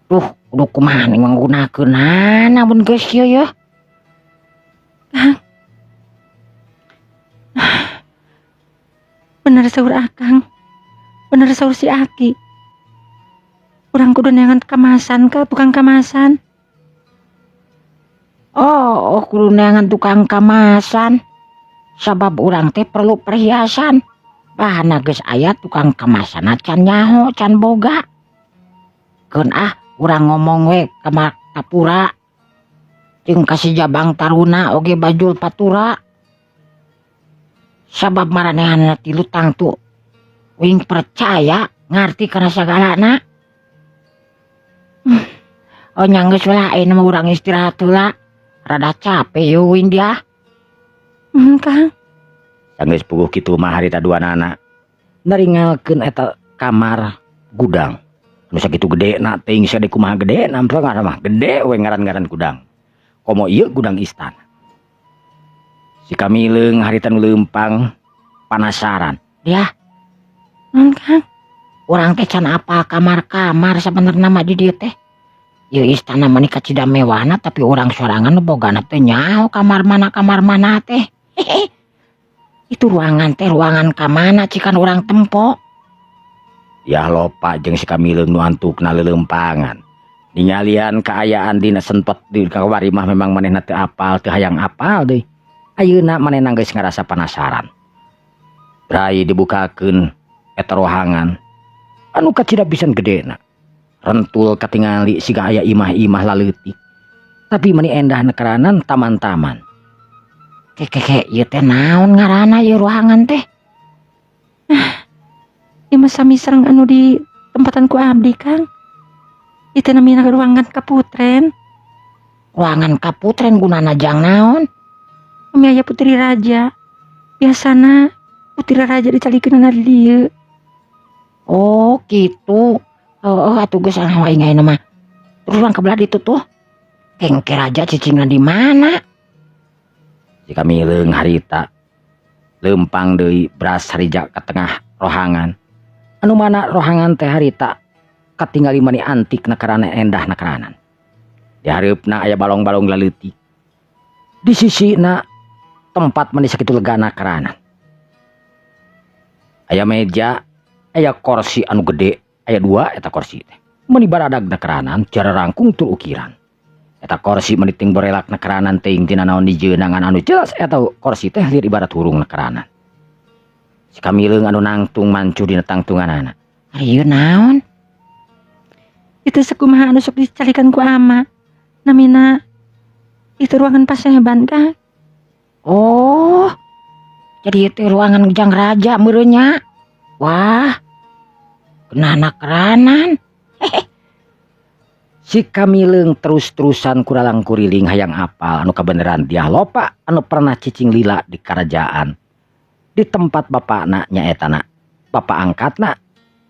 Duh, kudu kumaha nih manggunakeunana mun geus kieu yeuh. Kang. Bener saur Akang. Bener saur si Aki. Urang kudu neangan kamasan ka tukang kamasan. Oh, kudu neangan tukang kamasan. Sabab urang teh perlu perhiasan. Bahana geus aya tukang kamasan can nyaho can boga. Keun ah urang ngomong we ka Martapura. Jeung ka si Jabang Taruna oge Bajul Patura. Sabab maranehanna tilu tangtu uing percaya ngarti kana sagalana. Oh nya geus lah ayeuna mah urang istirahat heula. Rada capek yeuh uing dia. Kang. Sanggeus puguh kitu mah harita duanana naringalkeun eta kamar gudang. Anu sakitu gedena teuing sade kumaha gedena mah gede we ngaran-ngaran gudang. Komo ieu gudang istana. Si Kamileung harita nu leumpang panasaran. Dia. Naon Kang? Urang teh can apal kamar-kamar sabenerna mah di dieu teh. Ieu istana mah kacida mewahna tapi urang sorangan nu bogana teh nyaho kamar mana teh. Hehe. Itu ruangan teh ruangan ka mana cikan urang tempo. Dyah Lopa jeung si Kamileung nu antukna leuleumpangan. Ningalian kaayaan dina sempet di kamari mah memang manehna teu apal, teu hayang apal deui. Ayeuna manehna geus ngarasa panasaran. Brai dibukakeun eta rohangan anu kacida pisan gedena. Rentul katingali siga aya imah-imah laleutik. Tapi meni endah nekeranan taman-taman. Kekeke ieu teh naon ngaranna ieu ruangan teh? Ieu mah sami sareng anu di tempatan ku abdi, Kang. Ieu teh namina ruangan kaputren. Ruangan kaputren gunana jang naon? Umi aya putri raja. Biasana putri raja dicalikeunana di dieu. Oh, gitu. Oh, atuh geus ah aing ayeuna mah. Terus urang kebelah ditu tuh. Kengke raja cicingna di mana? Si Kamileung harita leumpang deui beras harija ka tengah rohangan. Anu mana rohangan teh harita katingali mani antik nakarana, endah nakaranan. Di hareupna aya balong-balong laleutik. Di sisina tempat mani sakitu legana karanan. Aya meja, aya kursi anu gede, aya dua eta kursi teh. Mani baradag nakaranan, cara rangkung tur ukiran. Eta kursi mani ting borelak nakaranan, teuing tina naon dijieunna, ngan anu jelas eta kursi teh lieur ibarat hurung nakaranan. Si Kamileung anu nangtung mancu dina tangtunganana. Ari ieu naon? Itu sakumaha anu sok dicarikan ku ama. Namina itu ruangan paseban, Kang. Oh. Jadi itu ruangan jang raja meureun nya. Wah. Kena keranan. Si Kamileung terus-terusan kuralang kuriling hayang apal anu kabeneran Dyah Lopa anu pernah cicing lila di kerajaan. Di tempat bapakna, nyaetana bapak angkatna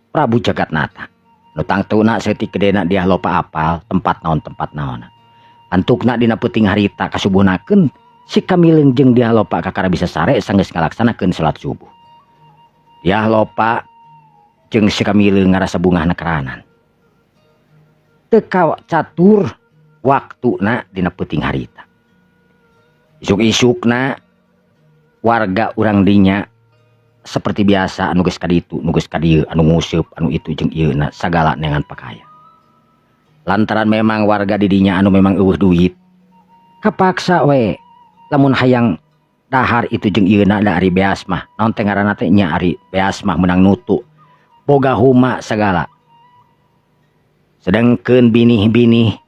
Prabu Jagatnata. Nu tangtuna saeutik gedena Dyah Lopa apal tempat naon tempat naon. Antukna dina peuting harita kasubuhnakeun si Kamileung jeung Dyah Lopa kakara bisa sare sanggeus ngalaksanakeun salat subuh. Dyah Lopa jeung si Kamileung ngarasa bungah keranan. Teu catur waktuna dina peuting harita. Isuk-isukna warga urang dinya seperti biasa anu geus kaditu, nu geus kadieu, anu nguseup, anu itu jeung ieu na sagala neangan pakaian. Lantaran memang warga di dinya anu memang euweuh duit, kapaksa we lamun hayang dahar itu jeung ieu na, da ari beas mah naon teh ngaranna teh nya, ari beas mah meunang nutu boga huma sagala. Sedangkeun binih-binih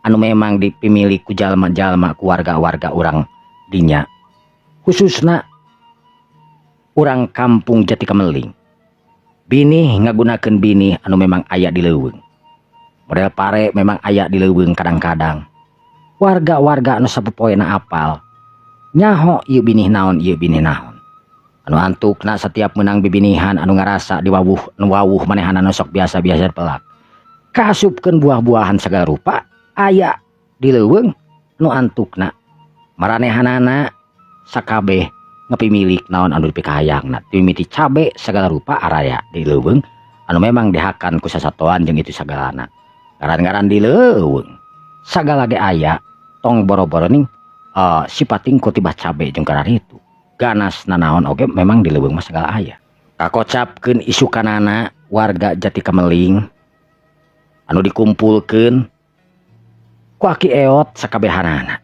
anu memang dipimilik ku jalma-jalma, ku warga-warga urang dinya, khususna urang kampung Jati Kameling, binih ngagunakeun binih anu memang aya di leuweung, model pare memang aya di leuweung. Kadang-kadang warga-warga anu sapopoena apal nyaho ieu binih naon, ieu binih naon, anu antukna setiap menang bibinihan anu ngarasa diwawuh, nu wawuh manehanana sok biasa-biasa pelak kaasupkeun buah-buahan segala rupa aya di leuweung, nu antukna maranehanana sakabeh ngepimilik naon anu dipikahayangna, mimiti cabe segala rupa araya di leuweung anu memang dihakan ku sasatoan jeung itu sagalana. Ngaran-ngaran di leuweung sagala ge aya, tong boro-boro ning sipating kutibah cabe jeung kararitu ganas nanaon oge memang di leuweung mah sagala aya. Kakocapkeun isukanana warga Jati Kameling anu dikumpulkeun ku Aki Eot sakabehanana,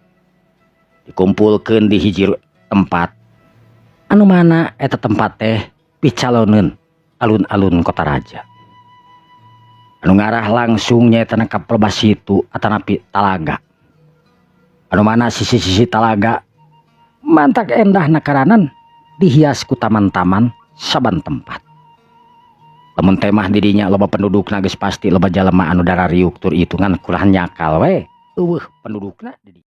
dikumpulkeun di hiji tempat anu mana eta tempat teh picaloneun alun-alun kota raja anu ngarah langsung nyaeta ka pelbas situ atanapi talaga, anu mana sisi-sisi talaga mantak endah nakaranan dihias ku taman-taman saban tempat. Lamun temah didinya loba pendudukna geus pasti loba jalema anu darariuk tur hitungan kurahan nyakal we euweuh pendudukna di dinya.